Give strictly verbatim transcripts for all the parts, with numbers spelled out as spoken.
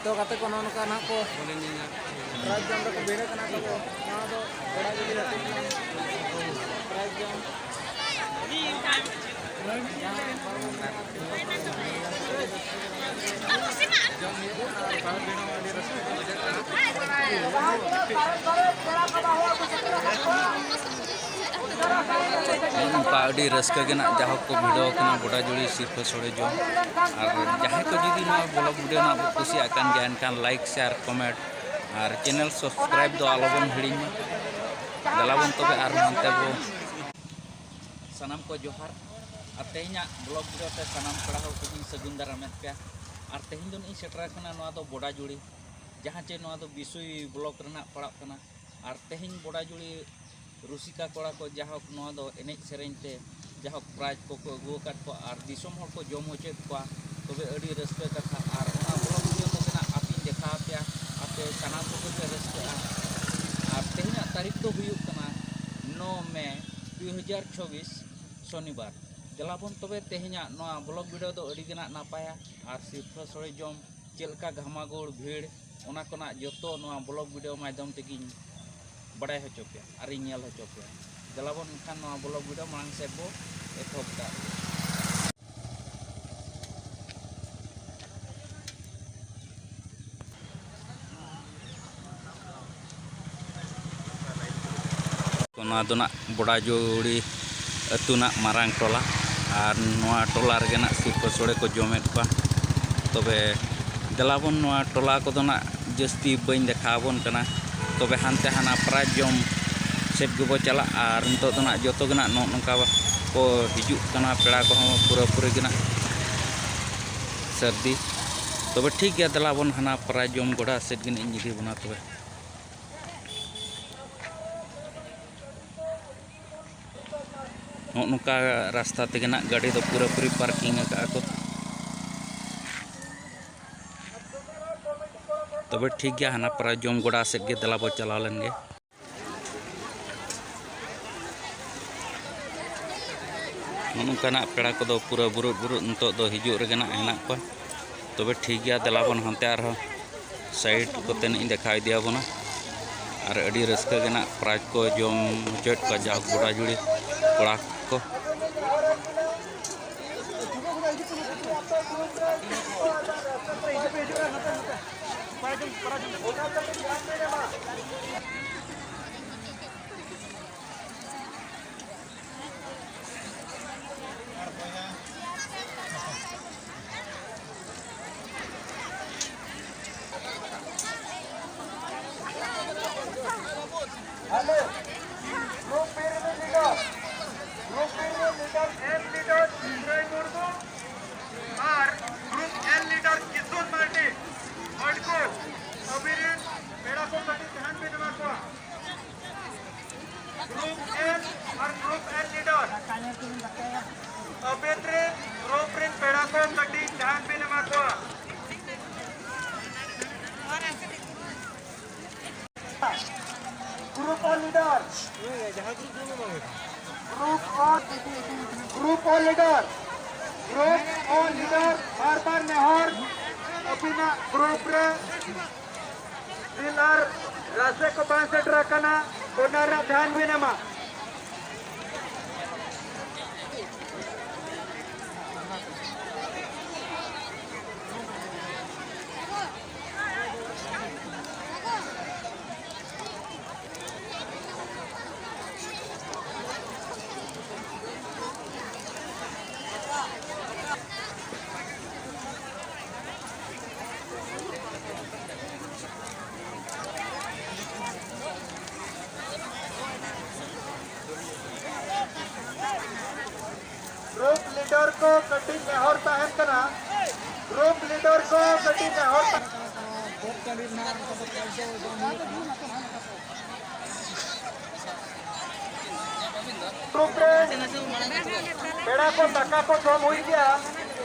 ᱛᱚ ᱜᱟᱛᱮ ᱠᱚ, ᱱᱚᱜᱼᱚ ᱱᱚᱝᱠᱟ ᱱᱟᱦᱟᱜ ᱠᱚ prize jump ᱨᱮᱠᱚ ᱵᱷᱤᱲ ᱟᱠᱟᱱᱟ᱾ ᱛᱚᱵᱮ ᱱᱚᱣᱟ ᱫᱚ ᱵᱚᱲᱟ ᱡᱩᱲᱤ ᱟᱹᱛᱩ ᱠᱟᱱᱟ᱾ Prize jump ᱱᱚᱝᱠᱟ ᱟᱹᱰᱤ ᱨᱟᱹᱥᱠᱟᱹ ᱜᱮ ᱱᱟᱜ ᱡᱟᱦᱳᱠ ᱠᱚ ᱵᱷᱤᱲᱟᱹᱣ ᱟᱠᱟᱱᱟ ᱵᱚᱰᱟ ᱡᱩᱲᱤ ᱥᱤᱨᱯᱟᱹ ᱥᱳᱲᱮ ᱡᱚᱢ᱾ ᱟᱨ ᱡᱟᱦᱟᱸᱭ ᱠᱚ ᱡᱩᱫᱤ ᱱᱚᱣᱟ vlog video ᱱᱟᱜ ᱵᱚ ᱠᱩᱥᱤᱭᱟᱜ ᱠᱟᱱ ᱜᱮᱭᱟ, ᱮᱱᱠᱷᱟᱱ like, share, comment ᱟᱨ channel subscribe ᱫᱚ ᱟᱞᱚᱵᱚᱱ ᱦᱤᱲᱤᱧ ᱢᱟ᱾ ᱫᱮᱞᱟ ᱵᱚᱱ ᱛᱚᱵᱮ ᱟᱨ ᱦᱟᱱᱛᱮ ᱵᱚ ᱥᱟᱱᱟᱢ ᱠᱚ ᱡᱚᱦᱟᱨ᱾ ᱟᱨ ᱛᱮᱦᱮᱧᱟᱜ vlog video ᱛᱮ ᱥᱟᱱᱟᱢ ᱯᱮᱲᱟ ᱦᱚᱲ ᱠᱚᱧ ᱥᱟᱹᱜᱩᱱ ᱫᱟᱨᱟᱢᱮᱫ ᱯᱮᱭᱟ᱾ ᱟᱨ ᱛᱮᱦᱮᱧ ᱫᱚ ᱱᱤᱧ ᱥᱮᱴᱮᱨ ᱟᱠᱟᱱᱟ ᱱᱚᱣᱟ ᱫᱚ ᱵᱚᱰᱟ ᱡᱩᱲᱤ, ᱡᱟᱦᱟᱸ ᱪᱮ ᱱᱚᱣᱟ ᱫᱚ ᱵᱤᱥᱩᱭ block ᱨᱮᱱᱟᱜ ᱯᱟᱲᱟᱜ ᱠᱟᱱᱟ᱾ ᱟᱨ ᱛᱮᱦᱮᱧ ᱵᱚᱰᱟ ᱡᱩᱲᱤ ᱨᱩᱥᱤᱠᱟ ᱠᱚᱲᱟ ᱠᱚ ᱡᱟᱦᱳᱠ ᱱᱚᱣᱟ ᱫᱚ ᱮᱱᱮᱡ ᱥᱮᱨᱮᱧ ᱛᱮ ᱡᱟᱦᱳᱠ prize ᱠᱚᱠᱚ ᱟᱹᱜᱩ ᱟᱠᱟᱫ ᱠᱚᱣᱟ ᱟᱨ ᱫᱤᱥᱚᱢ ᱦᱚᱲ ᱠᱚ ᱡᱚᱢ ᱦᱚᱪᱚᱭᱮᱫ ᱠᱚᱣᱟ᱾ ᱛᱚᱵᱮ ᱟᱹᱰᱤ ᱨᱟᱹᱥᱠᱟᱹ ᱠᱟᱛᱷᱟ᱾ ᱟᱨ ᱚᱱᱟ vlog video ᱛᱮᱜᱮ ᱱᱟᱜ ᱟᱯᱮᱧ ᱫᱮᱠᱷᱟᱣ ᱟᱯᱮᱭᱟ, ᱟᱯᱮ ᱥᱟᱱᱟᱢ ᱠᱚᱜᱮ ᱯᱮ ᱨᱟᱹᱥᱠᱟᱹᱜᱼᱟ᱾ ᱟᱨ ᱛᱮᱦᱮᱧᱟᱜ ᱛᱟᱹᱨᱤᱠᱷ ᱫᱚ ᱦᱩᱭᱩᱜ ᱠᱟᱱᱟ ᱱᱚ ᱢᱮ ᱫᱩ ᱦᱟᱡᱟᱨ ᱪᱚᱵᱵᱤᱥ, ᱥᱚᱱᱤᱵᱟᱨ᱾ ᱫᱮᱞᱟ ᱵᱚᱱ ᱛᱚᱵᱮ ᱛᱮᱦᱮᱧᱟᱜ ᱱᱚᱣᱟ vlog video ᱫᱚ ᱟᱹᱰᱤ ᱜᱮ ᱱᱟᱜ ᱱᱟᱯᱟᱭᱟ᱾ ᱟᱨ ᱥᱤᱨᱯᱟᱹ ᱥᱳᱲᱮ ᱡᱚᱢ ᱪᱮᱫ ᱞᱮᱠᱟ ᱜᱷᱟᱢᱟᱜᱳᱲ ᱵᱷᱤᱲ, ᱚᱱᱟ ᱠᱚᱱᱟᱜ ᱡᱚᱛᱚ ᱱᱚᱣᱟ vlog video ᱢᱟᱫᱽᱫᱷᱚᱢ ᱛᱮᱜᱮᱧ ᱵᱟᱲᱟᱭ ᱦᱚᱪᱚ ᱯᱮᱭᱟ ᱟᱨᱤᱧ ᱧᱮᱞ ᱦᱚᱪᱚ ᱯᱮᱭᱟ᱾ ᱫᱮᱞᱟ ᱵᱚᱱ ᱮᱱᱠᱷᱟᱱ ᱱᱚᱣᱟ vlog video ᱢᱟᱲᱟᱝ ᱥᱮᱫ ᱵᱚ ᱮᱛᱚᱦᱚᱵ ᱠᱟᱜ ᱞᱮᱜᱮ᱾ ᱱᱚᱣᱟ ᱫᱚ ᱱᱟᱜ ᱵᱚᱰᱟᱡᱩᱲᱤ ᱟᱹᱛᱩ ᱱᱟᱜ ᱢᱟᱨᱟᱝ ᱴᱚᱞᱟ, ᱟᱨ ᱱᱚᱣᱟ ᱴᱚᱞᱟ ᱨᱮᱜᱮ ᱱᱟᱜ ᱥᱤᱨᱯᱟᱹ ᱥᱳᱲᱮ ᱠᱚ ᱡᱚᱢᱮᱫ ᱠᱚᱣᱟ᱾ ᱛᱚᱵᱮ ᱫᱮᱞᱟ ᱵᱚᱱ ᱱᱚᱣᱟ ᱴᱚᱞᱟ ᱠᱚᱫᱚ ᱱᱟᱜ ᱡᱟᱹᱥᱛᱤ ᱵᱟᱹᱧ ᱫᱮᱠᱷᱟᱣ ᱟᱵᱚᱱ ᱠᱟᱱᱟ᱾ ᱛᱚᱵᱮ ᱦᱟᱱᱛᱮ ᱦᱟᱱᱟ prize ᱡᱚᱢ ᱥᱮᱫ ᱜᱮᱵᱚ ᱪᱟᱞᱟᱜᱼᱟ᱾ ᱟᱨ ᱱᱤᱛᱚᱜ ᱫᱚ ᱱᱟᱜ ᱡᱚᱛᱚ ᱜᱮ ᱱᱟᱜ ᱱᱚᱜᱼᱚ ᱱᱚᱝᱠᱟ ᱠᱚ ᱦᱤᱡᱩᱜ ᱠᱟᱱᱟ, ᱯᱮᱲᱟ ᱠᱚᱦᱚᱸ ᱯᱩᱨᱟᱹᱯᱩᱨᱤ ᱜᱮ ᱱᱟᱜ ᱥᱟᱹᱨᱫᱤ᱾ ᱛᱚᱵᱮ ᱴᱷᱤᱠ ᱜᱮᱭᱟ, ᱫᱮᱞᱟ ᱵᱚᱱ ᱦᱟᱱᱟ prize ᱡᱚᱢ ᱜᱚᱰᱟ ᱥᱮᱫ ᱜᱮ ᱱᱟᱜ ᱤᱧ ᱤᱫᱤ ᱵᱚᱱᱟ ᱛᱚᱵᱮ᱾ ᱱᱚᱜᱼᱚ ᱱᱚᱝᱠᱟ ᱨᱟᱥᱛᱟ ᱛᱮᱜᱮ ᱱᱟᱜ ᱜᱟᱹᱰᱤ ᱫᱚ ᱯᱩᱨᱟᱹᱯᱩᱨᱤ parking ᱟᱠᱟᱫᱼᱟ ᱠᱚ᱾ ᱛᱚᱵᱮ ᱴᱷᱤᱠ ᱜᱮᱭᱟ, ᱦᱟᱱᱟ prize ᱡᱚᱢ ᱜᱚᱰᱟ ᱥᱮᱫ ᱜᱮ ᱫᱮᱞᱟ ᱵᱚ ᱪᱟᱞᱟᱣ ᱞᱮᱱ ᱜᱮ᱾ ᱱᱚᱜᱼᱚ ᱱᱚᱝᱠᱟᱱᱟᱜ ᱯᱮᱲᱟ ᱠᱚᱫᱚ ᱯᱩᱨᱟᱹ ᱵᱩᱨᱩᱫ ᱵᱩᱨᱩᱫ ᱱᱤᱛᱚᱜ ᱫᱚ ᱦᱤᱡᱩᱜ ᱨᱮᱜᱮ ᱱᱟᱜ ᱦᱮᱱᱟᱜ ᱠᱚᱣᱟ᱾ ᱛᱚᱵᱮ ᱴᱷᱤᱠ ᱜᱮᱭᱟ, ᱫᱮᱞᱟ ᱵᱚᱱ ᱦᱟᱱᱛᱮ ᱟᱨᱦᱚᱸ ᱥᱟᱭᱤᱰ ᱠᱚᱛᱮ ᱱᱟᱜ ᱤᱧ ᱫᱮᱠᱷᱟᱣ ᱤᱫᱤᱭᱟᱵᱚᱱᱟ᱾ ᱟᱨ ᱟᱹᱰᱤ ᱨᱟᱹᱥᱠᱟᱹ ᱜᱮ ᱱᱟᱜ ᱯᱨᱟᱭᱤᱡᱽ ᱠᱚ ᱡᱚᱢ ᱦᱚᱪᱚᱭᱮᱫ ᱠᱚᱣᱟ ᱡᱟᱦᱳᱠ ᱜᱚᱰᱟ ᱡᱩᱲᱤ ᱠᱚᱲᱟ ᱠᱚ᱾ Hello, group B ᱨᱤᱱᱤᱡ leader, group B ᱨᱤᱱᱤᱡ leader, M leader ᱥᱩᱨᱟᱹᱭ ᱢᱩᱨᱢᱩ ᱟᱨ group L leader ᱠᱤᱥᱩᱱ ᱢᱟᱨᱰᱤ, ᱢᱟᱰᱜᱳ, ᱟᱹᱵᱤᱱ ᱨᱮᱱ ᱯᱮᱲᱟ ᱠᱚ ᱠᱟᱹᱴᱤᱡ ᱫᱷᱮᱭᱟᱱ ᱵᱤᱱ ᱮᱢᱟ ᱠᱚᱣᱟ᱾ Group L ᱟᱨ group L leader, ᱟᱹᱵᱤᱱ ᱨᱮᱱ group ᱨᱮᱱ ᱯᱮᱲᱟ ᱠᱚ ᱠᱟᱹᱴᱤᱡ ᱫᱷᱮᱭᱟᱱ ᱵᱤᱱ ᱮᱢᱟ ᱠᱚᱣᱟ᱾ Group O leader, group O, group O leader, group O leader, ᱵᱟᱨ ᱵᱟᱨ ᱱᱮᱦᱚᱨ, ᱟᱹᱵᱤᱱᱟᱜ group ᱨᱮ ᱫᱤᱞ ᱟᱨ ᱨᱟᱥᱮ ᱠᱚ ᱵᱟᱝ ᱥᱮᱴᱮᱨ ᱟᱠᱟᱱᱟ, ᱚᱱᱟ ᱨᱮ ᱫᱷᱮᱭᱟᱱ ᱵᱤᱱ ᱮᱢᱟ᱾ Group leader ᱠᱚ ᱠᱟᱹᱴᱤᱡ ᱱᱮᱦᱚᱨ ᱛᱟᱦᱮᱱ ᱠᱟᱱᱟ, group leader ᱠᱚ ᱠᱟᱹᱴᱤᱡ ᱱᱮᱦᱚᱨ ᱛᱟᱦᱮᱱ ᱠᱟᱱᱟ᱾ Group ᱨᱮ ᱯᱮᱲᱟ ᱠᱚ ᱫᱟᱠᱟ ᱠᱚ ᱡᱚᱢ ᱦᱩᱭ ᱜᱮᱭᱟ,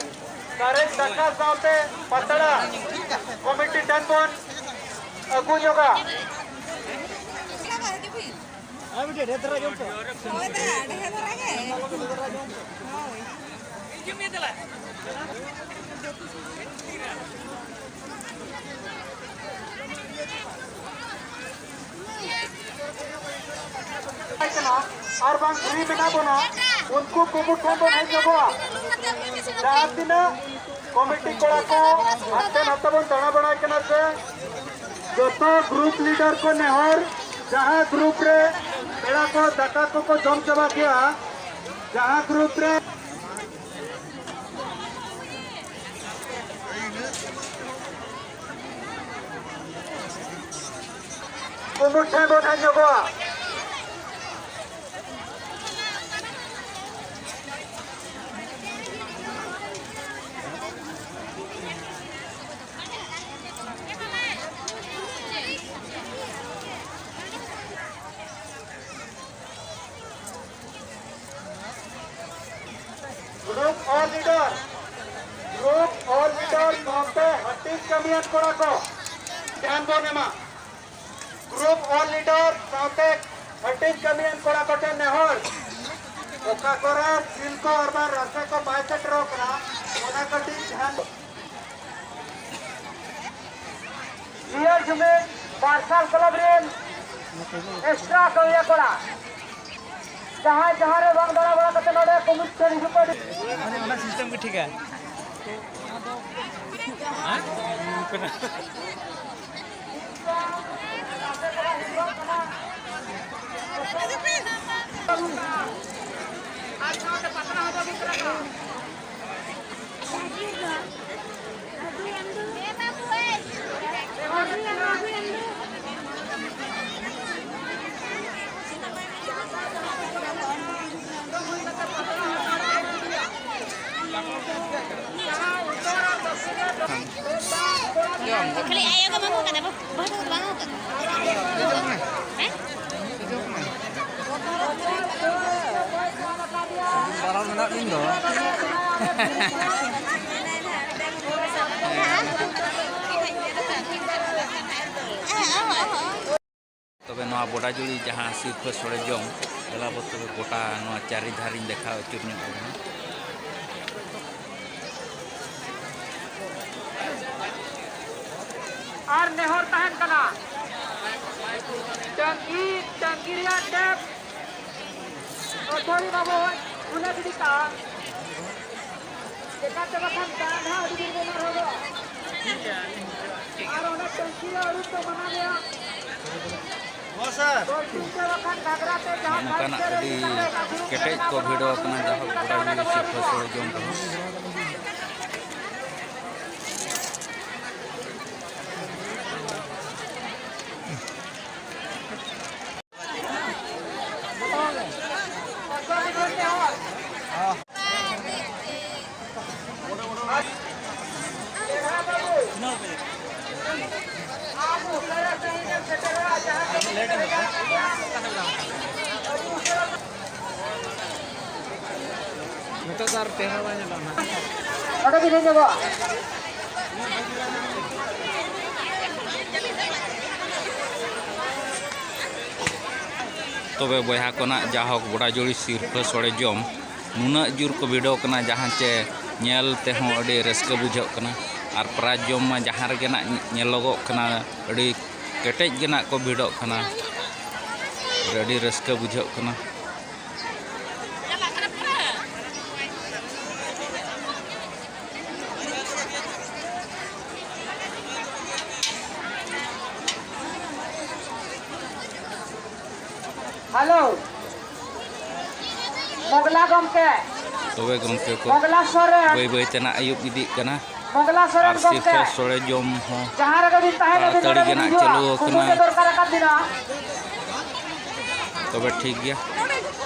ᱥᱟᱨᱮᱡ ᱫᱟᱠᱟ ᱥᱟᱶᱛᱮ ᱯᱟᱛᱲᱟ ᱠᱚᱢᱤᱴᱤ ᱴᱷᱮᱱ ᱵᱚᱱ ᱟᱹᱜᱩ ᱧᱚᱜᱟ᱾ ᱦᱳᱭ ᱫᱟ, ᱰᱷᱮᱨ ᱫᱷᱟᱨᱟ ᱜᱮ᱾ ᱦᱳᱭ᱾ ᱟᱨ ᱵᱟᱝ free ᱢᱮᱱᱟᱜ ᱵᱚᱱᱟ, ᱩᱱᱠᱩ ᱠᱩᱢᱩᱴ ᱴᱷᱮᱱ ᱵᱚᱱ ᱦᱮᱡ ᱧᱚᱜᱚᱜᱼᱟ᱾ ᱡᱟᱦᱟᱸ ᱛᱤᱱᱟᱹᱜ ᱠᱚᱢᱤᱴᱤ ᱠᱚᱲᱟ ᱠᱚ ᱦᱟᱱᱛᱮ ᱱᱟᱛᱮ ᱵᱚᱱ ᱫᱟᱬᱟ ᱵᱟᱲᱟᱭ ᱠᱟᱱᱟ ᱥᱮ, ᱡᱚᱛᱚ group leader ᱠᱚ ᱱᱮᱦᱚᱨ, ᱡᱟᱦᱟᱸ group ᱨᱮ ᱯᱮᱲᱟ ᱠᱚ ᱫᱟᱠᱟ ᱠᱚᱠᱚ ᱡᱚᱢ ᱪᱟᱵᱟ ᱠᱮᱜᱼᱟ, ᱡᱟᱦᱟᱸ group ᱨᱮ ᱠᱩᱢᱩᱴ ᱴᱷᱮᱱ ᱵᱚᱱ ᱦᱮᱡ ᱧᱚᱜᱚᱜᱼᱟ᱾ Group all leader, group all leader ᱥᱟᱶᱛᱮ ᱦᱟᱹᱴᱤᱧ ᱠᱟᱹᱢᱤᱭᱟᱱ ᱠᱚᱲᱟ ᱠᱚ ᱫᱷᱮᱭᱟᱱ ᱵᱚᱱ ᱮᱢᱟ᱾ Group all leader ᱥᱟᱶᱛᱮ ᱦᱟᱹᱴᱤᱧ ᱠᱟᱹᱢᱤᱭᱟᱱ ᱠᱚᱲᱟ ᱠᱚᱴᱷᱮᱱ ᱱᱮᱦᱚᱨ, ᱚᱠᱟ ᱠᱚᱨᱮ ᱥᱤᱞ ᱠᱚ ᱟᱨ ᱵᱟᱝ ᱨᱟᱥᱮ ᱠᱚ ᱵᱟᱭ ᱥᱮᱴᱮᱨᱚᱜ ᱠᱟᱱᱟ, ᱚᱱᱟ ᱠᱟᱹᱴᱤᱡ ᱫᱷᱮᱭᱟᱱ ᱤᱭᱟᱹ ᱡᱩᱢᱤᱫ ᱢᱟᱨᱥᱟᱞ ᱠᱞᱟᱵᱽ ᱨᱮᱱ extra ᱠᱟᱹᱢᱤᱭᱟᱹ ᱠᱚᱲᱟ, ᱡᱟᱦᱟᱸᱭ ᱡᱟᱦᱟᱸ ᱨᱮ ᱵᱟᱝ ᱫᱟᱬᱟ ᱵᱟᱲᱟ ᱠᱟᱛᱮ ᱱᱚᱰᱮ ᱠᱩᱢᱩᱴ ᱴᱷᱮᱱ ᱦᱤᱡᱩᱜ ᱯᱮ᱾ ᱢᱟᱱᱮ ᱚᱱᱟ system ᱜᱮ ᱴᱷᱤᱠᱟ᱾ ᱠᱷᱟᱹᱞᱤ ᱟᱭᱳ ᱜᱮ ᱵᱟᱹᱦᱩ ᱠᱟᱱᱟ, ᱵᱟᱹᱦᱩ ᱫᱚ ᱵᱟᱹᱦᱩ ᱠᱟᱱᱟ᱾ ᱦᱮᱸ? ᱫᱟᱬᱟᱱ ᱢᱮᱱᱟᱜ ᱞᱤᱧ ᱫᱚ᱾ ᱛᱚᱵᱮ ᱱᱚᱣᱟ ᱱᱚᱣᱟ ᱵᱚᱰᱟᱡᱩᱲᱤ ᱡᱟᱦᱟᱸ ᱥᱤᱨᱯᱟᱹ ᱥᱚᱲᱮ ᱡᱚᱢ, ᱫᱮᱞᱟ ᱵᱚ ᱛᱚᱵᱮ ᱜᱚᱴᱟ ᱱᱚᱣᱟ ᱪᱟᱹᱨᱤ ᱫᱷᱟᱨᱤᱧ ᱫᱮᱠᱷᱟᱣ ᱟᱹᱪᱩᱨ ᱧᱚᱜ ᱟᱵᱚᱱᱟ᱾ ᱟᱨ ᱱᱮᱦᱚᱨ ᱛᱟᱦᱮᱱ ᱠᱟᱱᱟ, ᱴᱟᱹᱝᱠᱤ, ᱴᱟᱹᱝᱠᱤ ᱨᱮᱭᱟᱜ ᱴᱮᱯ ᱟᱹᱛᱷᱟᱹᱲᱤ ᱵᱟᱵᱚ ᱵᱷᱩᱞᱟᱹ ᱜᱤᱰᱤ ᱠᱟᱜᱼᱟ, ᱪᱮᱠᱟᱛᱮ ᱵᱟᱠᱷᱟᱱ ᱫᱟᱜ ᱱᱟᱦᱟᱜ ᱟᱹᱰᱤ ᱡᱳᱨ ᱵᱮᱢᱟᱨ ᱦᱚᱫᱚᱜᱼᱟ᱾ ᱟᱨ ᱚᱱᱟ ᱴᱟᱹᱝᱠᱤ ᱨᱮ ᱟᱹᱨᱩᱵ ᱫᱚ ᱢᱟᱱᱟ ᱜᱮᱭᱟ᱾ ᱦᱚᱸ, ᱥᱟᱨ᱾ ᱱᱚᱝᱠᱟᱱᱟᱜ ᱟᱹᱰᱤ ᱠᱮᱴᱮᱡ ᱠᱚ ᱵᱷᱤᱲᱚ ᱟᱠᱟᱱᱟ, ᱡᱟᱦᱳᱠ, ᱜᱚᱰᱟ ᱡᱩᱲᱤ ᱥᱤᱨᱯᱟᱹ ᱥᱚᱲᱮ ᱡᱚᱢ ᱨᱮᱦᱚᱸ᱾ ᱱᱤᱛᱚᱜ ᱫᱚ ᱟᱨ ᱪᱮᱦᱨᱟ ᱵᱟᱭ ᱧᱮᱞᱚᱜᱼᱟ ᱱᱟᱦᱟᱜ᱾ ᱱᱚᱰᱮ ᱜᱮ ᱧᱮᱞ ᱧᱟᱢᱚᱜᱼᱟ᱾ ᱛᱚᱵᱮ ᱵᱚᱭᱦᱟ ᱠᱚ ᱱᱟᱜ, ᱡᱟᱦᱳᱠ, ᱵᱚᱰᱟᱡᱩᱲᱤ ᱥᱤᱨᱯᱟᱹ ᱥᱚᱲᱮ ᱡᱚᱢ ᱱᱩᱱᱟᱹᱜ ᱡᱳᱨ ᱠᱚ ᱵᱷᱤᱲᱚᱜ ᱠᱟᱱᱟ, ᱡᱟᱦᱟᱸ ᱪᱮ ᱧᱮᱞ ᱛᱮᱦᱚᱸ ᱟᱹᱰᱤ ᱨᱟᱹᱥᱠᱟᱹ ᱵᱩᱡᱷᱟᱹᱜ ᱠᱟᱱᱟ᱾ ᱟᱨ ᱯᱨᱟᱭᱤᱡᱽ ᱡᱚᱢ ᱢᱟ ᱡᱟᱦᱟᱸ ᱨᱮᱜᱮ ᱱᱟᱜ ᱧᱮᱞᱚᱜᱚᱜ ᱠᱟᱱᱟ, ᱟᱹᱰᱤ ᱠᱮᱴᱮᱡ ᱜᱮ ᱱᱟᱜ ᱠᱚ ᱵᱷᱤᱲᱚᱜ ᱠᱟᱱᱟ, ᱟᱹᱰᱤ ᱨᱟᱹᱥᱠᱟᱹ ᱵᱩᱡᱷᱟᱹᱜ ᱠᱟᱱᱟ᱾ ᱦᱮᱞᱳ, ᱢᱚᱜᱽᱞᱟ ᱜᱚᱢᱠᱮ᱾ ᱛᱚᱵᱮ ᱜᱚᱢᱠᱮ ᱠᱚ, ᱢᱚᱜᱽᱞᱟ ᱥᱚᱨᱮᱱ᱾ ᱵᱟᱹᱭ ᱵᱟᱹᱭ ᱛᱮ ᱱᱟᱜ ᱟᱹᱭᱩᱵ ᱤᱫᱤᱜ ᱠᱟᱱᱟ᱾ ᱢᱚᱜᱽᱞᱟ ᱥᱚᱨᱮᱱ ᱟᱨ ᱜᱚᱢᱠᱮ᱾ ᱥᱤᱨᱯᱟᱹ ᱥᱚᱲᱮ ᱡᱚᱢ ᱦᱚᱸ ᱡᱟᱦᱟᱸ ᱨᱮᱜᱮ ᱵᱤᱱ ᱛᱟᱦᱮᱱᱟ, ᱵᱤᱱ ᱛᱟᱲᱟᱛᱟᱲᱤ ᱱᱚᱰᱮ ᱜᱮ ᱵᱤᱱ ᱱᱟᱜ ᱦᱤᱡᱩᱜᱼᱟ᱾ ᱪᱟᱹᱞᱩ ᱠᱩᱞ ᱟᱠᱟᱱᱟ᱾ ᱫᱚ ᱫᱚᱨᱠᱟᱨ ᱟᱠᱟᱫ ᱵᱤᱱᱟ᱾ ᱛᱚᱵᱮ ᱴᱷᱤᱠ ᱜᱮᱭᱟ,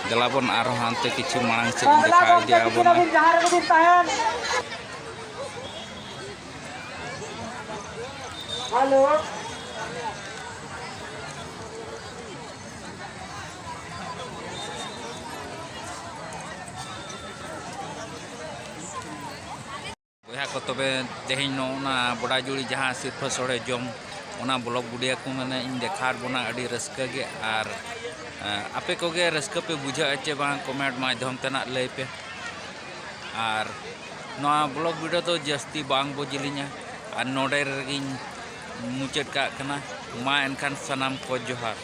ᱫᱮᱞᱟ ᱵᱚᱱ ᱟᱨᱦᱚᱸ ᱦᱟᱱᱛᱮ ᱠᱤᱪᱷᱩ ᱢᱟᱲᱟᱝ ᱥᱮᱫ ᱤᱧ ᱢᱚᱜᱽᱞᱟ ᱫᱮᱠᱷᱟᱣ ᱜᱚᱢᱠᱮ ᱤᱫᱤᱭᱟ ᱛᱤᱠᱤᱱ ᱵᱚᱱᱟ᱾ ᱟᱹᱵᱤᱱ ᱡᱟᱦᱟᱸ ᱨᱮᱜᱮ ᱵᱤᱱ ᱛᱟᱦᱮᱱ᱾ ᱦᱮᱞᱳ᱾ ᱵᱚᱭᱦᱟ ᱠᱚ, ᱛᱚᱵᱮ ᱛᱮᱦᱮᱧ ᱱᱚᱜᱼᱚ ᱱᱟ ᱵᱚᱰᱟᱡᱩᱲᱤ ᱡᱟᱦᱟᱸ ᱥᱤᱨᱯᱟᱹ ᱥᱚᱲᱮ ᱡᱚᱢ ᱚᱱᱟ ᱵᱞᱚᱜ ᱵᱷᱤᱰᱤᱭᱳ ᱠᱚ ᱢᱟᱱᱮ ᱤᱧ ᱫᱮᱠᱷᱟᱣ ᱟᱫ ᱵᱚᱱᱟ ᱟᱹᱰᱤ ᱨᱟᱹᱥᱠᱟᱹ ᱜᱮ᱾ ᱟᱨ ᱟᱯᱮ ᱠᱚᱜᱮ ᱨᱟᱹᱥᱠᱟᱹ ᱯᱮ ᱵᱩᱡᱷᱟᱹᱣᱟ ᱪᱮ ᱵᱟᱝ, ᱠᱚᱢᱮᱱᱴ ᱢᱟᱫᱽᱫᱷᱚᱢ ᱛᱮ ᱱᱟᱜ ᱞᱟᱹᱭ ᱯᱮ᱾ ᱟᱨ ᱱᱚᱣᱟ ᱵᱞᱚᱜ ᱵᱷᱤᱰᱤᱭᱳ ᱫᱚ ᱡᱟᱹᱥᱛᱤ ᱵᱟᱝ ᱵᱚ ᱡᱤᱞᱤᱧᱟ, ᱟᱨ ᱱᱚᱰᱮ ᱨᱮᱜᱮᱧ ᱢᱩᱪᱟᱹᱫ ᱠᱟᱜ ᱠᱟᱱᱟ᱾ ᱢᱟ ᱮᱱᱠᱷᱟᱱ ᱥᱟᱱᱟᱢ ᱠᱚ ᱡᱚᱦᱟᱨ᱾